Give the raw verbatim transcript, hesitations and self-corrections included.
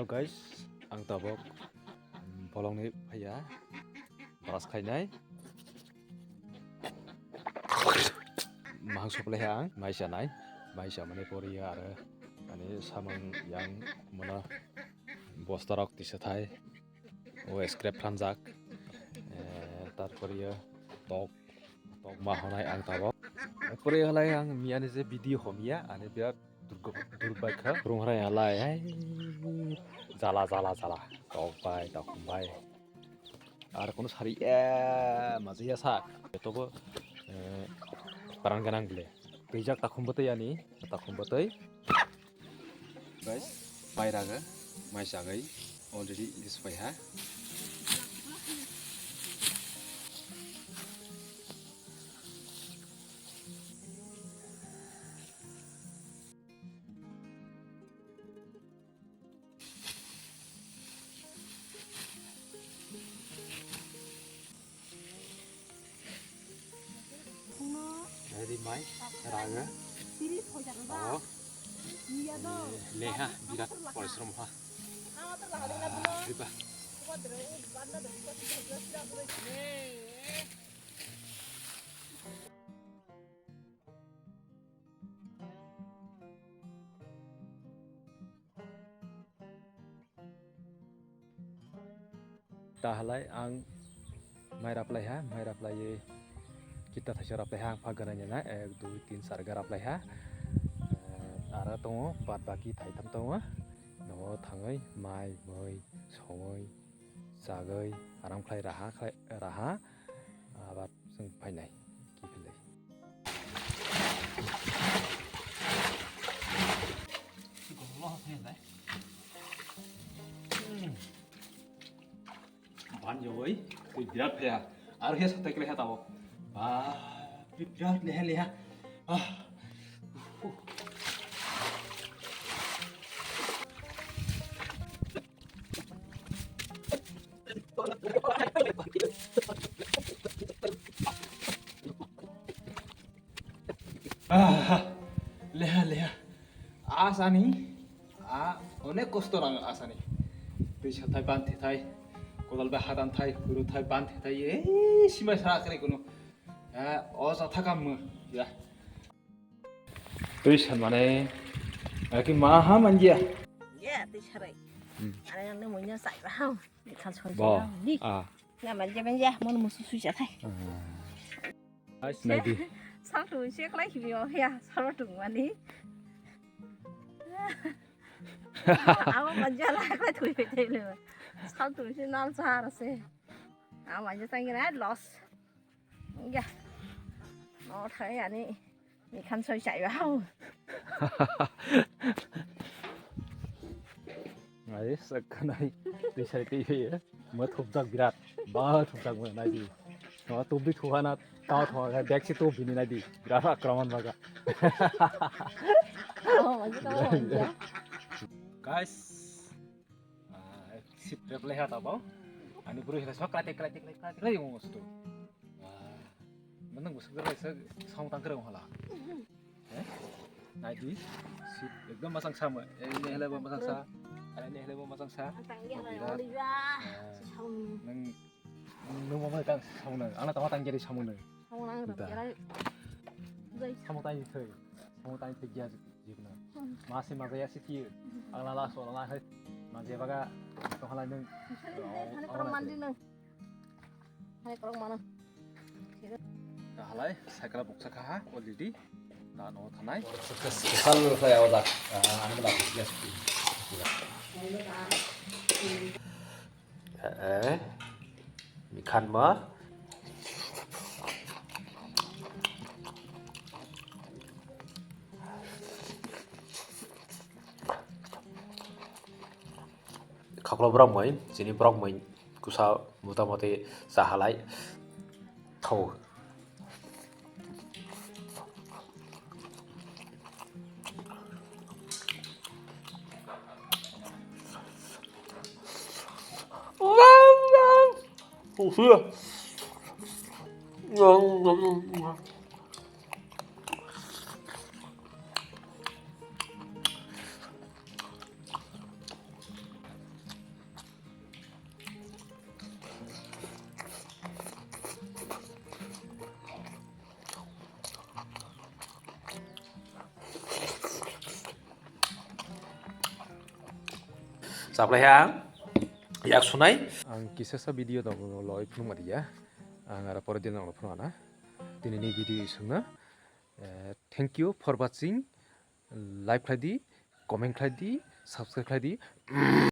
Guys, ang tabok, mm, bolongni phaiya, brush khainai. Mahang suplaiha ang, mai chanai, mai chamani poriya aro ani samung yang mano bosta rok tisa thai, o scrap phanjak, eh, tarporiya tok, tok ma honai ang tabok. Poriya halai ang miyani je video homya, ani birat Durgo-, durbaikha. Rung hwrai halai, hai, jala, jala, jala. Tok bai, tok bai. Ar kono sari, eh, majiya sak. Jotobo, eh, paran ganang bile. Twijak takhum bwtwi ani, takhum bwtwi. Guys, bai raga, mai chagai, already this bai ha. Ready mai, raga. Oh. Leha, birat porishrom ha. Riba. Ta halai ang mai raplai ha, mai raplai ye kita thaisa raplai ha, ang pha ganai nai na, ek, dui, tin, char ga raplai ha. Eh, ara tongo, bad baki thaitham tongo. Nogo thangwi mai, mui, songwi, chagwi, aram khlai raha, khlai raha, abar chwng phainai. Kiphilwi. Banjoi, twi birat phaya. Aro he satai kle hata bo. Ba, birat leha leha. Ah. Ah, leha, leha. Asani, a, onek kosto nang asani. Twi sathai, ban thethai, kodal bai hadan thai, huru thai, ban thethai, eh, simai sara kre kuno. Eh, o sa thakam mo, ya. Twi sanmane, aki ma ha manjia. Ya, twi sarai. Hmm. Are nang munya sai ba ha. Khal soi Bo, soi ni. Ah. Na manja manja, mon musu sui sa thai. Ah. Naidi. Sal tu se khlai hibi o ya, sal tu mani. Abo manja la khlai thui pe thai le. Sal tu se nal sa ra se. Abo manja tang ira loss. Ya. No thai ani. Ni khan soi chai ba hau. Ai, sakkanai. Twi sai twi ye. Mo thupjak birat. Ba thupjak mo nai di. No tup di thuhana. Tao thuha bag si tup bini nai di. Birat akraman baga. Oh, manja tao manja. Guys. Ah, sip rep leha tabau. Ani buru hila sok kratik, kratik, kratik, kratik, kratik, yung mustu. Ah, menang busuk rep leha sok, song tangkere wala. Eh? Naidi, sip ekdom masang sama. Eh, ini hele bo masang sa. Ini hele bo masang sa. Tangkere wala. Nang Nung mo mai tang samung nang, ana tama tang jari samung nang. Samung nang. Samung tang thai, samung tang thai gya jibna. Masi maga ya siti, ang lala so lala hai, maga baga, to halai nung. Hai korok mandi nung. Hai korok mana. Halai, sakala buksa kaha, already. Na no thanai. Kesal saya odak, anu dak. Eh, mikhan ma. Khaklo borok mui, chini borok mui kusa mota moti cha halai. Thau. Chaplaiha yak sunai. Ang kisasa video dong loi phunukma diya. Ang ara pore din nang phunukna. Tini ni video isungna. Eh, thank you for watching. Like khlai di, comment khlai di, subscribe khlai di.